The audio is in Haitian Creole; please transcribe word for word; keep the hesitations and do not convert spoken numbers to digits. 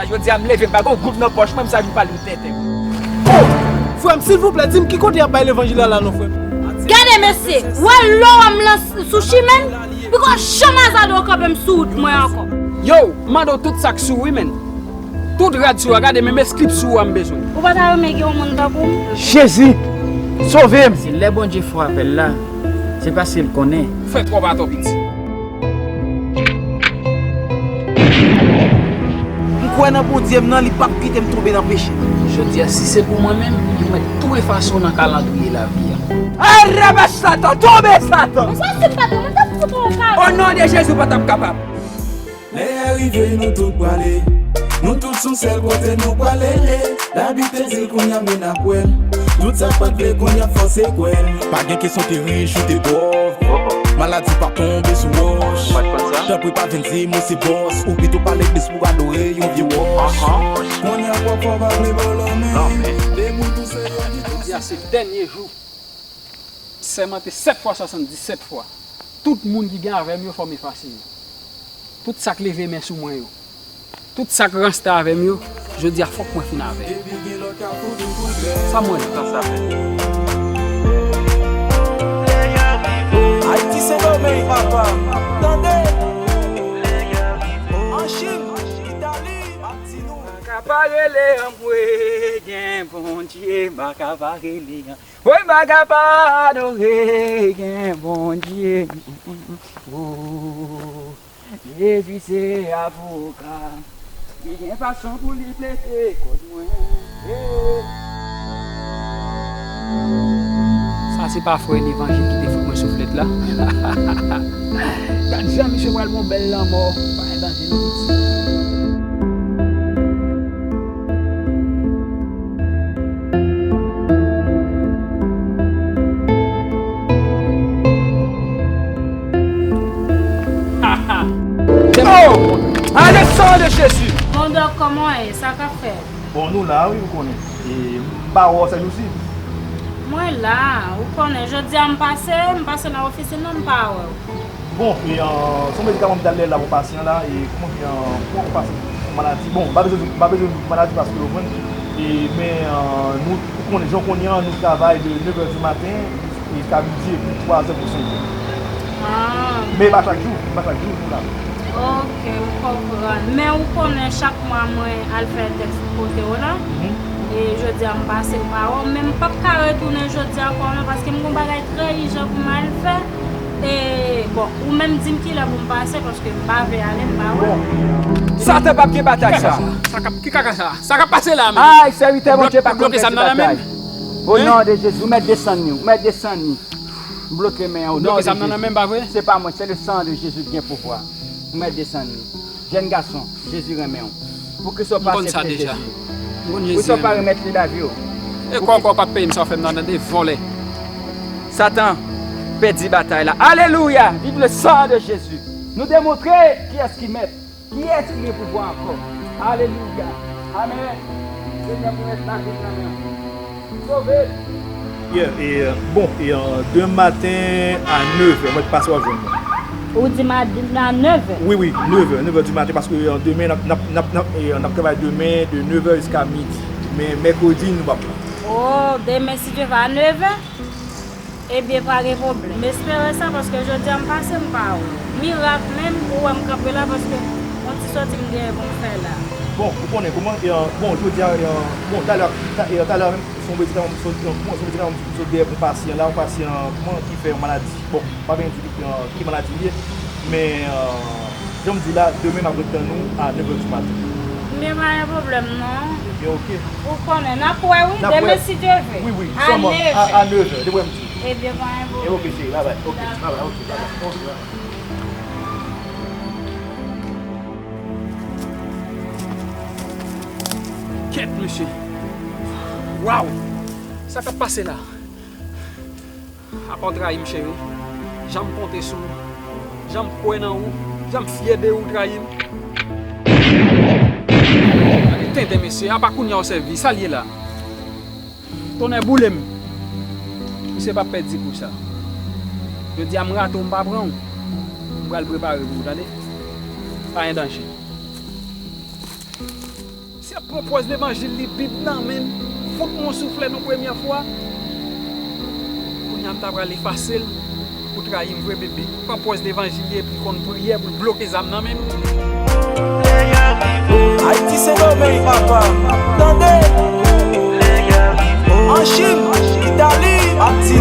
Jodi a m leve, m pa gen yon goud nan pòch mwen, m sa vin pale w tenten. Oh! Frè m, silvouplè, di m ki kote y ap bay levanjil la, la non, frè m. Gade, mesye, w wè lò a m lan sou chimen m, poko janm azade w kanpe m sou wout mwen ankò. Yo, m mande w tout sa k sou ou wi, menn. Tout rad sou ou a, gade, menm eskrip sou ou a m bezwen. Ou pa ta renmen gen yon moun tankou m? Jezi, sove m! Se lè Bondye fè w apèl la, se paske l konnen. Fè twòp atò piti. M kwè nan Bondye m nan, li p ap kite m tonbe nan peche. Jodi a, si se pou mwen menm, yo mèt tou efase w nan kalandriye lavi a. Araba Satan, tonbe Satan! Mwen sa se pa mwen ta fout ou ka. O non de Jezi, w pa t ap kapab. Lè a rive, nou tout prale. Nou tout sou sèl kote nou prale. Labib te di l, kounye a men n ap wè l. Tout sa k pa t vle, kounye a fòse kwè l. Pa gen kesyon te rich ou te pòv. Maladi p ap tonbe sou wòch. Tanpri pa vin di m ou se bòs. Ou pito pa legliz pou adore yon vye wòch. Kounye a pwòp fò pa vle ba w lanmen. Depi w tou se yon. Jodi a se dènye jou. Sèmante sèt fwa swasanndisèt fwa. Tout moun ki gen avè m yo, fò m efase yo. Tout sa k leve men sou mwen yo. Tout sa k ranste avè m yo, jodi a fòk mwen fin avè yo. Sa mwen ye? Sa sa fè? Ayiti, Sendomeng, papa. Tande! An Chin, Itali, m ap di nou. M pa ka pa rele anmwe, gen Bondye, m pa ka pa rele an. Woy, m pa ka pa adore, gen Bondye. Oh, Jezi se avoka. Li gen fason pou li plede kòz mwen. Yeah. Sa se pa frè Levanjil ki te fout mwen souflèt la? Gad jan misye pral gon bèl lanmò. Pa gen danje non, pitit. Oh! Aleksan de Jezi! Bon, Dòk, kòman w ye? Sa k ap fèt? Bon, nou la, wi, ou konnen. E, m pa wè w sèjousi. Mwen la, ou konnen, jodi a m pase, m pase nan ofisin nan, m pa wè w. Bon, e, euh, se yon medikaman m t al lè la pou pasyan la, e kòman di, euh, pou yon pasyan, yon maladi. Bon, m pa bezwen, m pa bezwen di maladi paske w konprann. E, men, euh, nou, ou konnen, jan w konnen an, nou travay de nevè di maten jiska midi epi twazè pou senk è. Ah. Men e pa chak jou, e pa chak jou nou la. Ok, m konprann. Men ou konnen chak mwa mwen al fè tès kote w la. Mhm. E jodi a m pase m pa wè w, men m p ap ka retounen jodi a ankò non, paske m gon bagay trè ijan pou m al fè. E, bon, ou menm di m kilè pou m pase, paske m pa vle ale, m pa wè. Bon. Satan p ap gen batay sa. Sa k ap, ki kaka sa? Sa k ap pase la menm? Ay, sèvitè Bondye pa konn pèdi batay. O non de Jezi, ou mèt desann li, ou mèt desann li. M bloke men an, o non de Jezi. Se pa mwen, se le sang de Jésus ki gen pouvwa. Ou mèt desann li. Jèn gason, Jezi renmen w. Pou ki sa w pa aksepte Jezi? Pou ki sa w pa remèt li lavi w? E kò w kò w p ap peye m sa w fè m nan, tande, vòlè. Satan, pèdi batay la. Alelouya! Viv le sang de Jésus! Nou demontre kiyès ki mèt, kiyès ki gen pouvwa ankò. Alelouya! Amèn! Senyè, pou mèt lavi m nan men w. Sove! Yeah, e, euh, bon, e, euh, demen maten a nevè, mwen t pase w ap jwenn mwen. Ou di maten a nevè? Wi, wi, nevè, nevè di maten, paske, euh, demen, n ap, n ap, n ap, n ap, e, n ap travay demen de nevè jiska midi. Men mèkredi, nou p ap la. Oh, demen, si Dye vle, a nevè? Ebyen, pa gen pwoblèm. M espere sa, paske jodi a m pase, m pa wè w. Mirak menm, ou wè m kanpe la, paske yon ti sòti m genyen pou m fè la. Bon, ou konnen kòman, e, euh, bon, jodi a, e, euh, bon, talè, ta-, e, talè menm, se yon medikaman m sot, e, kòman, se yon medikaman m sot dèyè pou yon pasyan la, yon pasyan, kòman, ki fè yon maladi. Bon, m pa gen di, e, ki maladi li ye, men, e, jan m di la, demen m ap ret tann ou a nevè di maten. Men pa gen pwoblèm non. Ebyen, oke. Ou konnen, n ap wè wi, demen si Dye vle. Wi, wi, sèlman a nevè, depi m di. Ebyen, pa gen pwoblèm. Ebyen, oke, cheri, babay. Oke, babay, oke, babay. Oke, babay. Kèt, mesye. Waw! Sa k ap pase la? Apa w trayi m, cheri. Jan m konte sou ou. Jan m kwè nan ou. Jan m fyè de ou, w trayi m. Gade tenten, mesye. Apa kounye a w sèvi. Sa l ye la? Tonnè boule m. Misye p ap pèdi kou sa. Jodi a m rate w, m pa pran w. M pral prepare pou ou, tande? Pa gen danje. Pran pòz levanjil li, Bib nan men l, fout mwen yon souflèt yon premyè fwa. Kounye a m ta pral efase l pou trayi m vre, bebe. Pran pòz levanjil li epi konn priyè pou l bloke zam nan men m. Ayiti Sendomeng papa, tande. An Chin, Itali, ap di